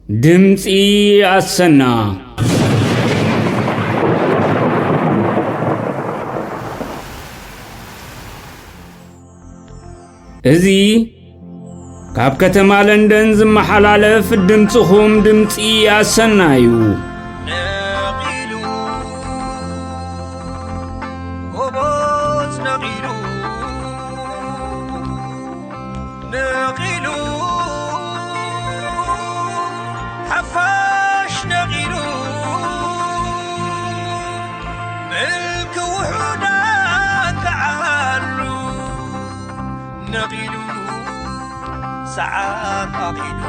ድምፂ ኣሰና። እዚ ካብ ከተማ ለንደን ዝመሓላለፍ ድምፅኹም ድምፂ ኣሰና እዩ። ነቒሉ፣ ጎቦት ነቒሉ፣ ነቒሉ፣ ሓፋሽ ነቒሉ፣ ምልኪ ውሑዳን ክዓሉ ነቒሉ፣ ሰዓት ኣኺሉ።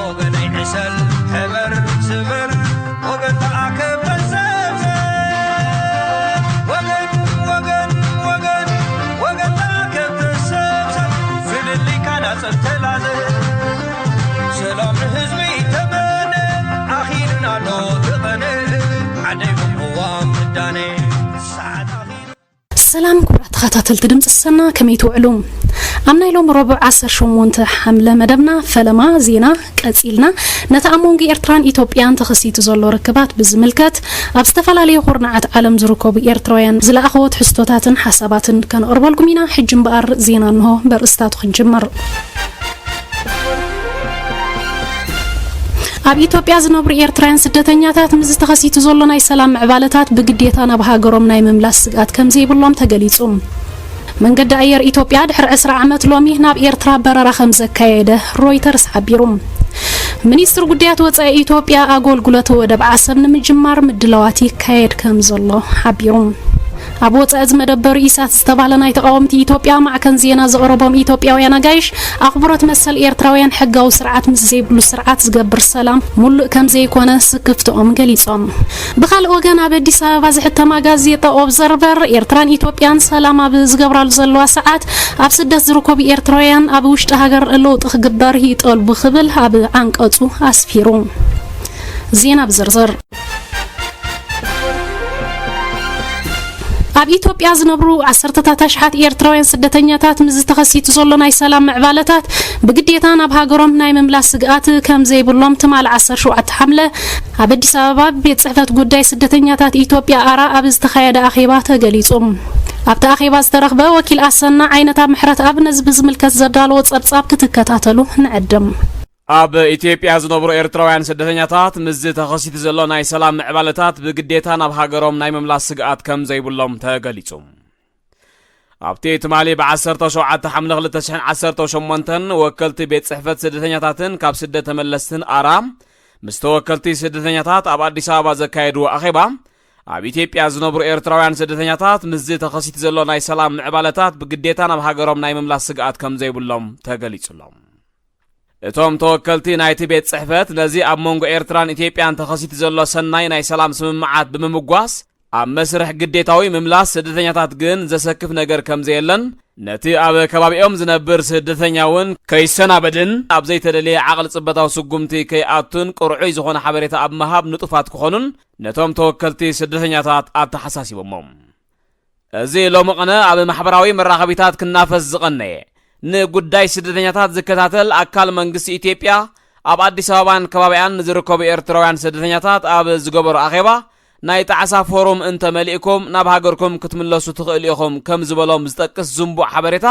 ወገነይ ዕሰል፣ ሕበር፣ ስበር፣ ወገን ተኣከብ፣ ተሰብሰብ። ወገን፣ ወገን፣ ወገን፣ ወገን ተኣከብ፣ ተሰብሰብ። ፍልልይካ ናጸብ፣ ተላዘብ። ሰላም ንህዝቢ ተመነ፣ ኣኺሉና ኣሎ እቲ ቐነ። ዓደይ ቅዋም ምዳነ፣ ሰዓት ኣኺሉ። ሰላም ክቡራት ተኸታተልቲ ድምፂ ሰና፣ ከመይ ትውዕሉ? ኣብ ናይ ሎሚ ረቡዕ ዓሰርተ ሸሞንተ ሓምለ መደብና ፈለማ ዜና ቀፂልና፣ ነቲ ኣብ መንጎ ኤርትራን ኢትዮጵያን ተኸሲቱ ዘሎ ርክባት ብዝምልከት ኣብ ዝተፈላለዩ ኩርናዓት ዓለም ዝርከቡ ኤርትራውያን ዝለኣኽዎ ትሕዝቶታትን ሓሳባትን ከነቕርበልኩም ኢና። ሕጂ እምበኣር ዜና እንሆ በርእስታቱ ክንጅምር። ኣብ ኢትዮጵያ ዝነብሩ ኤርትራውያን ስደተኛታት ምስዚ ተኸሲቱ ዘሎ ናይ ሰላም ምዕባለታት ብግዴታ ናብ ሃገሮም ናይ ምምላስ ስግኣት ከም ዘይብሎም ተገሊጹ። መንገዲ ኣየር ኢትዮጵያ ድሕሪ ዕስራ ዓመት ሎሚ ናብ ኤርትራ በረራ ከም ዘካየደ ሮይተርስ ሓቢሩ። ሚኒስትሪ ጉዳያት ወጻኢ ኢትዮጵያ ኣገልግሎት ወደብ ዓሰብ ንምጅማር ምድላዋት ይካየድ ከም ዘሎ ሓቢሩ። ኣብ ወጻኢ ዝመደበር ኢሳት ዝተባህለ ናይ ተቓወምቲ ኢትዮጵያ ማዕከን ዜና ዘቕረቦም ኢትዮጵያውያን ኣጋይሽ ኣኽብሮት መሰል ኤርትራውያን ሕጋዊ ስርዓት ምስ ዘይብሉ ስርዓት ዝገብር ሰላም ሙሉእ ከም ዘይኮነ ስክፍትኦም ገሊጾም። ብኻልእ ወገን ኣብ ኣዲስ ኣበባ ዝሕተማ ጋዜጣ ኦብዘርቨር ኤርትራን ኢትዮጵያን ሰላም ኣብ ዝገብራሉ ዘለዋ ሰዓት ኣብ ስደት ዝርከቡ ኤርትራውያን ኣብ ውሽጢ ሃገር ለውጢ ክግበር ይጠልቡ ክብል ኣብ ዓንቀጹ ኣስፊሩ። ዜና ብዝርዝር። ኣብ ኢትዮጵያ ዝነብሩ ዓሰርተታት ኣሽሓት ኤርትራውያን ስደተኛታት ምስ ዝተኸሲቱ ዘሎ ናይ ሰላም ምዕባለታት ብግዴታ ናብ ሃገሮም ናይ ምምላስ ስግኣት ከም ዘይብሎም ትማሊ ዓሰርተ ሸውዓተ ሓምለ ኣብ ኣዲስ ኣበባ ቤት ጽሕፈት ጉዳይ ስደተኛታት ኢትዮጵያ ኣራ ኣብ ዝተኻየደ ኣኼባ ተገሊጹ። ኣብቲ ኣኼባ ዝተረኽበ ወኪል ኣሰና ዓይነታ ምሕረት ኣብ ነዚ ብዝምልከት ዘዳለዎ ጸብጻብ ክትከታተሉ ንዕድም። ኣብ ኢትዮጵያ ዝነብሩ ኤርትራውያን ስደተኛታት ምስዚ ተኸሲቱ ዘሎ ናይ ሰላም ምዕባለታት ብግዴታ ናብ ሃገሮም ናይ ምምላስ ስግኣት ከም ዘይብሎም ተገሊጹ። ኣብቲ ትማሊ ብ ዓሰርተ ሸውዓተ ሓምለ ክልተ ሽሕን ዓሰርተ ሸሞንተን ወከልቲ ቤት ጽሕፈት ስደተኛታትን ካብ ስደት ተመለስትን ኣራ ምስ ተወከልቲ ስደተኛታት ኣብ ኣዲስ ኣበባ ዘካየድዎ ኣኼባ፣ ኣብ ኢትዮጵያ ዝነብሩ ኤርትራውያን ስደተኛታት ምስዚ ተኸሲቱ ዘሎ ናይ ሰላም ምዕባለታት ብግዴታ ናብ ሃገሮም ናይ ምምላስ ስግኣት ከም ዘይብሎም ተገሊጹሎም። እቶም ተወከልቲ ናይቲ ቤት ጽሕፈት ነዚ ኣብ መንጎ ኤርትራን ኢትዮጵያን ተኸሲቱ ዘሎ ሰናይ ናይ ሰላም ስምምዓት ብምምጓስ፣ ኣብ መስርሕ ግዴታዊ ምምላስ ስደተኛታት ግን ዘሰክፍ ነገር ከም ዘየለን፣ ነቲ ኣብ ከባቢኦም ዝነብር ስደተኛ እውን ከይሰናበድን ኣብ ዘይተደልየ ዓቕሊ ጽበታዊ ስጉምቲ ከይኣቱን ቅርዑይ ዝኾነ ሓበሬታ ኣብ ምሃብ ንጡፋት ክኾኑን ነቶም ተወከልቲ ስደተኛታት ኣተሓሳሲቦሞም። እዚ ሎሚ ቅነ ኣብ ማሕበራዊ መራኸቢታት ክናፈስ ዝቐነየ፣ ንጉዳይ ስደተኛታት ዝከታተል ኣካል መንግስቲ ኢትዮጵያ ኣብ ኣዲስ ኣበባን ከባቢኣን ንዝርከቡ ኤርትራውያን ስደተኛታት ኣብ ዝገበሮ ኣኼባ፣ ናይ ጣዕሳ ፎሩም እንተመሊእኩም ናብ ሃገርኩም ክትምለሱ ትኽእሉ ኢኹም ከም ዝበሎም ዝጠቅስ ዝንቡዕ ሓበሬታ፣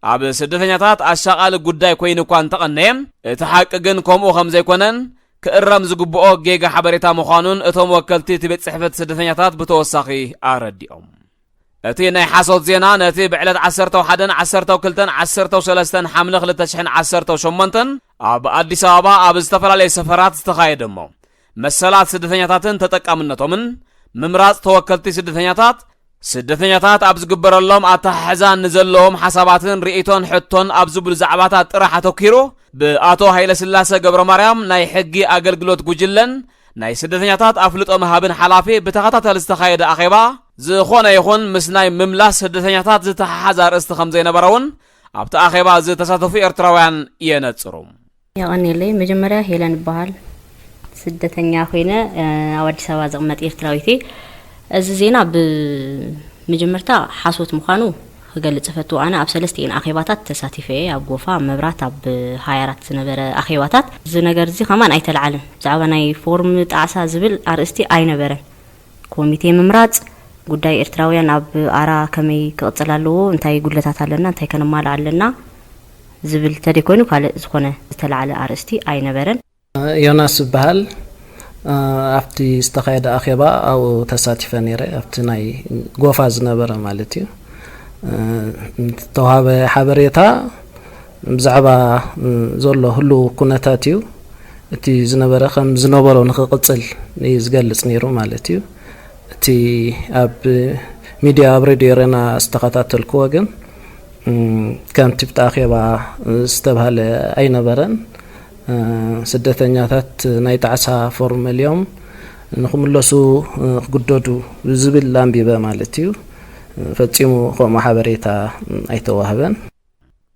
ኣብ ስደተኛታት ኣሻቓሊ ጉዳይ ኮይኑ እኳ እንተቐነየ፣ እቲ ሓቂ ግን ከምኡ ከም ዘይኮነን ክእረም ዝግብኦ ጌጋ ሓበሬታ ምዃኑን እቶም ወከልቲ እቲ ቤት ጽሕፈት ስደተኛታት ብተወሳኺ ኣረዲኦም። እቲ ናይ ሓሶት ዜና ነቲ ብዕለት ዓሰርተ ሓደን ዓሰርተ ክልተን ዓሰርተ ሰለስተን ሓምለ ክልተ ሽሕን ዓሰርተ ሸሞንተን ኣብ ኣዲስ ኣበባ ኣብ ዝተፈላለየ ሰፈራት ዝተኻየደ እሞ መሰላት ስደተኛታትን ተጠቃምነቶምን፣ ምምራጽ ተወከልቲ ስደተኛታት፣ ስደተኛታት ኣብ ዝግበረሎም ኣተሓሕዛ ንዘለዎም ሓሳባትን ርእይቶን ሕቶን ኣብ ዝብሉ ዛዕባታት ጥራሕ ኣተኲሩ ብኣቶ ሃይለስላሰ ገብረ ማርያም ናይ ሕጊ ኣገልግሎት ጉጅለን ናይ ስደተኛታት ኣፍልጦ ምሃብን ሓላፊ ብተኸታታሊ ዝተኻየደ ኣኼባ፣ ዝኾነ ይኹን ምስ ናይ ምምላስ ስደተኛታት ዝተሓሓዝ ኣርእስቲ ከም ዘይነበረ እውን ኣብቲ ኣኼባ ዝተሳተፉ ኤርትራውያን የነጽሩ። የቐንየለይ። መጀመርያ ሄለን እበሃል። ስደተኛ ኮይነ፣ እ፣ ኣብ ኣዲስ ኣበባ ዝቕመጥ ኤርትራዊት እየ። እዚ ዜና ብመጀመርታ ሓሶት ምዃኑ ክገልጽ እፈቱ። ኣነ ኣብ ሰለስቲኤን ኣኼባታት ተሳቲፈ እየ። ኣብ ጎፋ፣ ኣብ መብራት፣ ኣብ ሃያ ኣራት ዝነበረ ኣኼባታት። እዚ ነገር እዚ ከማን ኣይተለዓለን። ብዛዕባ ናይ ፎርም ጣዕሳ ዝብል ኣርእስቲ ኣይነበረን። ኮሚቴ ምምራጽ፣ ጉዳይ ኤርትራውያን ኣብ ኣራ ከመይ ክቕጽል ኣለዎ፣ እንታይ ጉድለታት ኣለና፣ እንታይ ከነማልእ ኣለና ዝብል ተደይኮይኑ ካልእ ዝኾነ ዝተለዓለ ኣርእስቲ ኣይነበረን። ዮናስ ዝበሃል፣ እ፣ ኣብቲ ዝተኻየደ ኣኼባ ኣብኡ ተሳቲፈ ነይረ፣ ኣብቲ ናይ ጎፋ ዝነበረ ማለት እዩ። እ፣ ዝተዋሃበ ሓበሬታ ብዛዕባ፣ እ፣ ዘሎ ህሉው ኩነታት እዩ። እቲ ዝነበረ ከም ዝነበሮ ንኽቕጽል እዩ ዝገልጽ ነይሩ ማለት እዩ። እቲ ኣብ ሚድያ፣ ኣብ ሬድዮ ኤረና ዝተኸታተልክዎ ግን፣ እ፣ ከምቲ ብቲ ኣኼባ ዝተባህለ ኣይነበረን። እ፣ ስደተኛታት ናይ ጣዕሳ ፎርም መሊኦም ንኽምለሱ፣ እ፣ ክግደዱ ዝብል ኣንቢበ ማለት እዩ። ፈጺሙ ከምኡ ሓበሬታ ኣይተዋህበን።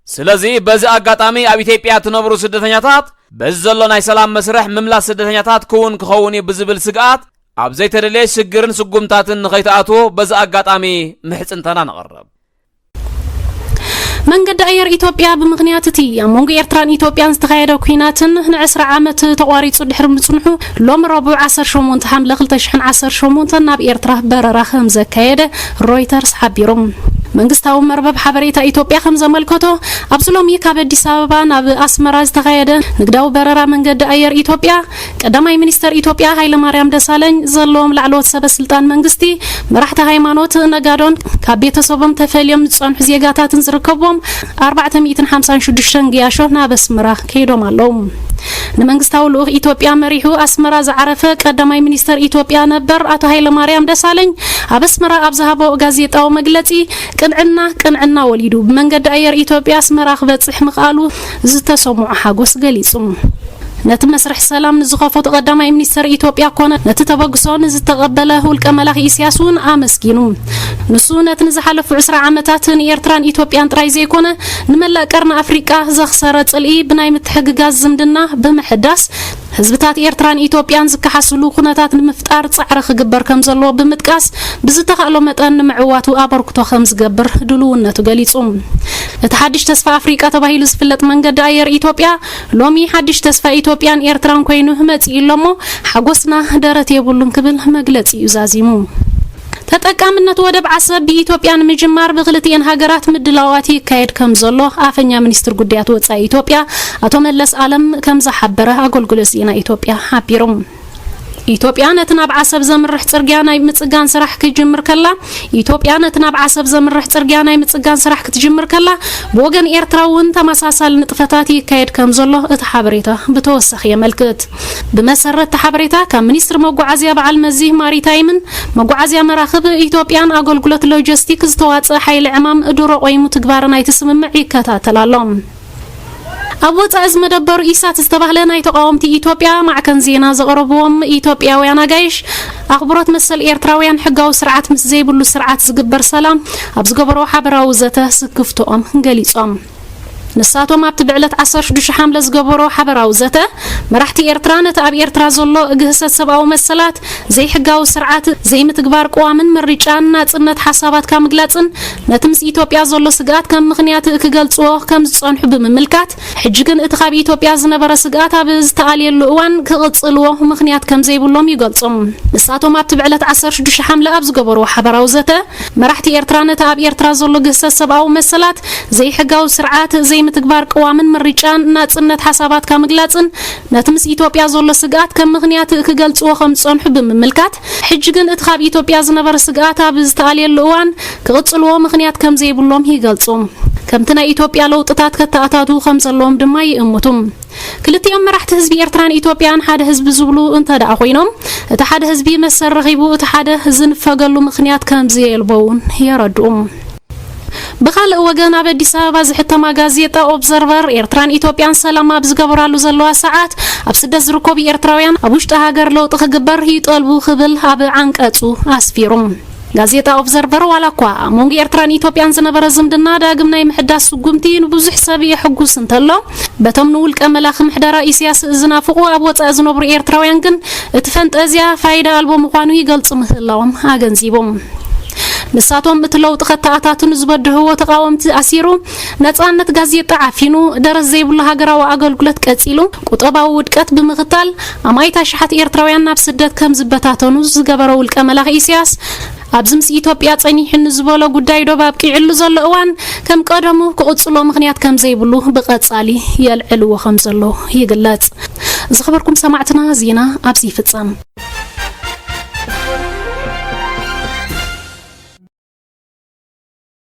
ስለዚ በዚ ኣጋጣሚ ኣብ ኢትዮጵያ እትነብሩ ስደተኛታት በዚ ዘሎ ናይ ሰላም መስርሕ ምምላስ ስደተኛታት ክውን ክኸውን እዩ ብዝብል ስግኣት ኣብ ዘይተደለየ ሽግርን ስጉምታትን ንኸይትኣትዉ በዚ ኣጋጣሚ ምሕጽንታና ነቕርብ። መንገዲ ኣየር ኢትዮጵያ ብምኽንያት እቲ ኣብ መንጎ ኤርትራን ኢትዮጵያን ዝተኻየደ ኲናትን ንዕስራ ዓመት ተቋሪጹ ድሕሪ ምጽንሑ፣ ሎሚ ረቡዕ ዓሰርተ ሸሞንተ ሓምለ ክልተ ሽሕን ዓሰርተ ሸሞንተን ናብ ኤርትራ በረራ ከም ዘካየደ ሮይተርስ ሓቢሩ። መንግስታዊ መርበብ ሓበሬታ ኢትዮጵያ ከም ዘመልከቶ፣ ኣብዚ ሎሚ ካብ ኣዲስ ኣበባ ናብ ኣስመራ ዝተኻየደ ንግዳዊ በረራ መንገዲ ኣየር ኢትዮጵያ፣ ቀዳማይ ሚኒስተር ኢትዮጵያ ሃይለማርያም ደሳለኝ ዘለዎም ላዕለዎት ሰበ ስልጣን መንግስቲ፣ መራሕቲ ሃይማኖት፣ ነጋዶን ካብ ቤተሰቦም ተፈልዮም ዝጸንሑ ዜጋታትን ዝርከብዎም ኣርባዕተ ሚእትን ሓምሳን ሽዱሽተን ገያሾ ናብ ኣስመራ ከይዶም ኣለዉ። ንመንግስታዊ ልኡኽ ኢትዮጵያ መሪሑ ኣስመራ ዝዓረፈ ቀዳማይ ሚኒስተር ኢትዮጵያ ነበር ኣቶ ሃይለማርያም ደሳለኝ ኣብ ኣስመራ ኣብ ዝሃቦ ጋዜጣዊ መግለጺ፣ ቅንዕና ቅንዕና ወሊዱ ብመንገዲ ኣየር ኢትዮጵያ ኣስመራ ክበጽሕ ምኽኣሉ ዝተሰምዖ ሓጎስ ገሊጹ። ነቲ መስርሕ ሰላም ንዝኸፈቱ ቀዳማይ ሚኒስተር ኢትዮጵያ ኮነ ነቲ ተበግሶ ንዝተቐበለ ውልቀ መላኺ ኢሳያስ እውን ኣመስጊኑ። ንሱ ነቲ ንዝሓለፉ ዕስራ ዓመታት ንኤርትራን ኢትዮጵያን ጥራይ ዘይኮነ ንመላእ ቀርኒ ኣፍሪቃ ዘኽሰረ ጽልኢ ብናይ ምትሕግጋዝ ዝምድና ብምሕዳስ ህዝብታት ኤርትራን ኢትዮጵያን ዝከሓስሉ ኩነታት ንምፍጣር ጻዕሪ ክግበር ከም ዘለዎ ብምጥቃስ ብዝተኻእሎ መጠን ንምዕዋቱ ኣበርክቶ ከም ዝገብር ድልውነቱ ገሊጹ። እቲ ሓድሽ ተስፋ ኣፍሪቃ ተባሂሉ ዝፍለጥ መንገዲ ኣየር ኢትዮጵያ ሎሚ ሓድሽ ተስፋ ኢትዮጵያን ኤርትራን ኮይኑ መጺኡ ኣሎ እሞ ሓጎስና ደረት የብሉን ክብል መግለጺ እዩ ዛዚሙ። ተጠቃምነት ወደብ ዓሰብ ብኢትዮጵያ ንምጅማር ብክልቲኤን ሃገራት ምድላዋት ይካየድ ከም ዘሎ ኣፈኛ ሚኒስትር ጉዳያት ወጻኢ ኢትዮጵያ ኣቶ መለስ ኣለም ከም ዝሓበረ ኣገልግሎት ዜና ኢትዮጵያ ሓቢሩ። ኢትዮጵያ ነቲ ናብ ዓሰብ ዘምርሕ ጽርግያ ናይ ምጽጋን ስራሕ ክጅምር ከላ፣ ኢትዮጵያ ነቲ ናብ ዓሰብ ዘምርሕ ጽርግያ ናይ ምጽጋን ስራሕ ክትጅምር ከላ፣ ብወገን ኤርትራ እውን ተመሳሳሊ ንጥፈታት ይካየድ ከም ዘሎ እቲ ሓበሬታ ብተወሳኺ የመልክት። ብመሰረት እቲ ሓበሬታ፣ ካብ ሚኒስትሪ መጓዓዝያ በዓል መዚ ማሪታይምን መጓዓዝያ መራኽብ ኢትዮጵያን ኣገልግሎት ሎጂስቲክ ዝተዋጸ ሓይሊ ዕማም ድሮ ቆይሙ ትግባረ ናይቲ ስምምዕ ይከታተል ኣሎ። ኣብ ወጻኢ ዝመደበሩ ኢሳት ዝተባህለ ናይ ተቃወምቲ ኢትዮጵያ ማዕከን ዜና ዘቕረብዎም ኢትዮጵያውያን ኣጋይሽ፣ ኣኽብሮት መሰል ኤርትራውያን ሕጋዊ ስርዓት ምስ ዘይብሉ ስርዓት ዝግበር ሰላም ኣብ ዝገበሮ ሓበራዊ ዘተ ስክፍትኦም ገሊጾም። ንሳቶም ኣብቲ ብዕለት ዓሰርተ ሽዱሽተ ሓምለ ዝገበሮ ሓበራዊ ዘተ፣ መራሕቲ ኤርትራ ነቲ ኣብ ኤርትራ ዘሎ ግህሰት ሰብኣዊ መሰላት፣ ዘይሕጋዊ ስርዓት፣ ዘይምትግባር ቅዋምን ምርጫን፣ ናጽነት ሓሳባትካ ምግላጽን ነቲ ምስ ኢትዮጵያ ዘሎ ስግኣት ከም ምኽንያት ክገልጽዎ ከም ዝጸንሑ ብምምልካት፣ ሕጂ ግን እቲ ካብ ኢትዮጵያ ዝነበረ ስግኣት ኣብ ዝተኣልየሉ እዋን ክቕጽልዎ ምኽንያት ከም ዘይብሎም ይገልጹ። ንሳቶም ኣብቲ ብዕለት ዓሰርተ ሽዱሽተ ሓምለ ኣብ ዝገበርዎ ሓበራዊ ዘተ፣ መራሕቲ ኤርትራ ነቲ ኣብ ኤርትራ ዘሎ ግህሰት ሰብኣዊ መሰላት፣ ዘይሕጋዊ ስርዓት፣ ዘይምትግባር ቅዋምን ምርጫን፣ ናጽነት ሓሳባትካ ምግላጽን ነቲ ምስ ኢትዮጵያ ዘሎ ስግኣት ከም ምኽንያት ክገልጽዎ ከም ዝጸንሑ ብምምልካት፣ ሕጂ ግን እቲ ካብ ኢትዮጵያ ዝነበረ ስግኣት ኣብ ዝተኣልየሉ እዋን ክቕጽልዎ ምኽንያት ከም ዘይብሎም ይገልጹ። ከምቲ ናይ ኢትዮጵያ ለውጥታት ከተኣታትዉ ከም ዘለዎም ድማ ይእምቱ። ክልቲኦም መራሕቲ ህዝቢ ኤርትራን ኢትዮጵያን ሓደ ህዝቢ ዝብሉ እንተ ደኣ ኮይኖም፣ እቲ ሓደ ህዝቢ መሰል ረኺቡ እቲ ሓደ ዝንፈገሉ ምኽንያት ከም ዘየልቦ እውን የረድኡ። ብኻልእ ወገን፣ ኣብ ኣዲስ ኣበባ ዝሕተማ ጋዜጣ ኦብዘርቨር፣ ኤርትራን ኢትዮጵያን ሰላም ኣብ ዝገበራሉ ዘለዋ ሰዓት፣ ኣብ ስደት ዝርከቡ ኤርትራውያን ኣብ ውሽጢ ሃገር ለውጢ ክግበር ይጠልቡ ክብል ኣብ ዓንቀጹ ኣስፊሩ። ጋዜጣ ኦብዘርቨር፣ ዋላ እኳ ኣብ መንጎ ኤርትራን ኢትዮጵያን ዝነበረ ዝምድና ዳግም ናይ ምሕዳስ ስጉምቲ ንብዙሕ ሰብ የሕጉስ እንተሎ፣ በቶም ንውልቀ መላኺ ምሕደራ ኢሳያስ ዝናፍቑ ኣብ ወጻኢ ዝነብሩ ኤርትራውያን ግን እቲ ፈንጠዝያ ፋይዳ ኣልቦ ምዃኑ ይገልጹ ምህላዎም ኣገንዚቡ። ንሳቶም እቲ ለውጢ ከተኣታቱ ንዝበድህዎ ተቓወምቲ ኣሲሩ፣ ነጻነት ጋዜጣ ዓፊኑ፣ ደረት ዘይብሉ ሃገራዊ ኣገልግሎት ቀጺሉ፣ ቁጠባዊ ውድቀት ብምኽታል፣ ኣማኢት ኣሽሓት ኤርትራውያን ናብ ስደት ከም ዝበታተኑ ዝገበሮ ውልቀ መላኺ ኢሳያስ፣ ኣብዚ ምስ ኢትዮጵያ ጸኒሕኒ ዝበሎ ጉዳይ ዶብ ኣብቂዕሉ ዘሎ እዋን ከም ቀደሙ ክቕጽሎ ምኽንያት ከም ዘይብሉ ብቐጻሊ የልዕልዎ ከም ዘሎ ይግለጽ። ዝኸበርኩም ሰማዕትና፣ ዜና ኣብዚ ይፍጸም።